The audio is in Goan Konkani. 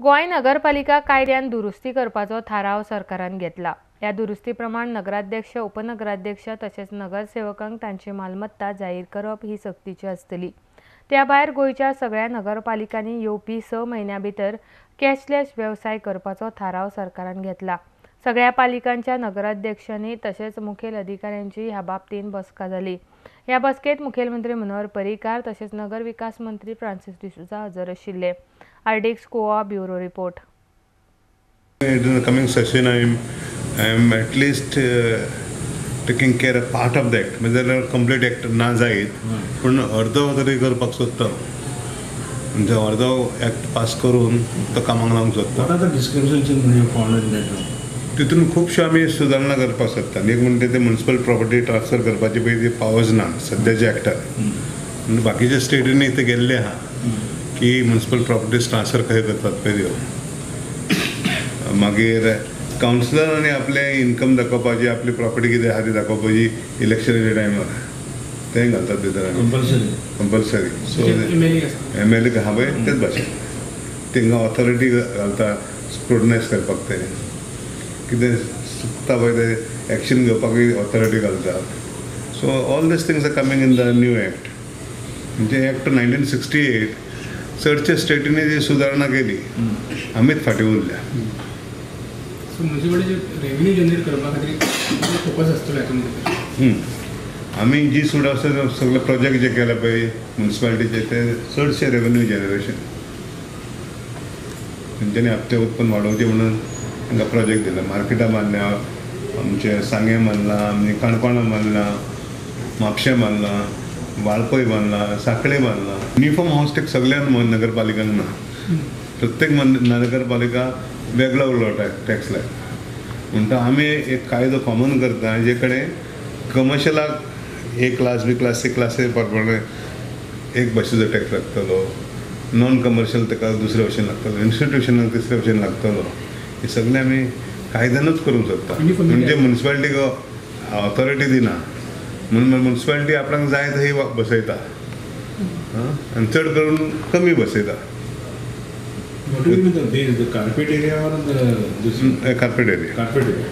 गोंय नगरपालिका कायद्यान दुरुस्ती करपाचो थाराव सरकारान घेतला. ह्या दुरुस्ती प्रमाण नगराध्यक्ष, उपनगराध्यक्ष तशेंच नगरसेवकांक तांची मालमत्ता जाहीर करप ही सक्तीची आसतली. त्या भायर गोंयच्या सगळ्या नगरपालिकांनी येवपी 6 म्हयन्यां भितर कॅशलेस वेवसाय करपाचो थाराव सरकारान घेतला. सगळ्या पालिकांच्या नगराध्यक्षांनी तशेंच मुखेल अधिकाऱ्यांची ह्या बाबतींत बसका जाली. ह्या बसकेंत मुखेलमंत्री मनोहर पर्रीकार तशेंच नगर विकास मंत्री फ्रांसीस डिसोझा हजर आशिल्ले. RDX Goa bureau report. In the coming session, I am at least taking care of part of the act. म्हणजे कंप्लीट एक्ट ना जायत पूण अर्दो तरी करपाक सोदता, म्हणजे अर्दो एक्ट पास करून तो कामाक लावंक सोदता. तितून खुबश्यो आमी सुदारणा करपाक सोदता. एक म्हणटा ते म्युनिसिपल प्रॉपर्टी ट्रान्सफर करपाची पळय ती पावर्स ना सद्याच्या एक्टार. बाकीच्या स्टेटींनी ते गेल्ले आहा की म्युनिसिपल प्रॉपर्टीज ट्रान्सफर कशें करतात पळय त्यो. मागीर कावन्सिलरांनी आपलें इन्कम दाखोवपाची, आपली प्रॉपर्टी कितें आहा ती दाखोवपाची इलेक्शनाच्या टायमार तें घालतात भितर compulsory. So M L A आहा पळय तेच भाशेन तांकां ऑथॉरिटी घालता स्क्रुटनायज करपाक, तें कितें चुकता पळय तें एक्शन घेवपाकूय ऑथॉरिटी घालतात. So all these things are coming in the new act. म्हणजे एक्ट 1968 चडशे स्टेटींनी जी सुदारणा केली, आमीच फाटीं उरल्या. सो म्युनिसिपालिटीचे रेव्हेन्यू जनरेट करपा खातीर फोकस आसतलो हातूंत भितर. आमी जी सुद्दां आसा सगळे प्रोजेक्ट जे केले पळय म्युनिसिपालिटीचे ते चडशे रेव्हेन्यू जनरेशन, तेंच्यांनी आपलें उत्पन्न वाडोवचें म्हणून तांकां प्रोजेक्ट दिला. मार्केटां बांदल्या, आमचे सांगें बांदलां, आमचे काणकोणा बांदलां, म्हापशें बांदलां, वाळपय बांदलां, सांखळे बांदलां. युनिफॉर्म हावस टॅक्स सगळ्या नगरपालिकांक ना, प्रत्येक नगरपालिका वेगळो वेगळो टॅक्स लायता. म्हणटा आमी एक कायदो कॉमन करता जे कडेन कमर्शियलाक A class, B class, C class प्रमाणे एक भाशेचो टॅक्स लागतलो, नॉन कमर्शियल ताका दुसरे भशेन लागतलो, इन्स्टिट्युशनाक तिसरे भशेन लागतलो. हे सगळें आमी कायद्यानूच करूंक शकता. म्हणजे म्युनिसिपालिटीक ऑथॉरिटी दिना म्हणून म्युनिसिपालिटी आपणाक जाय थंय बसयता आनी चड करून कमी बसयता. What do you mean the base, the carpet area or the this? Carpet area. Carpet area.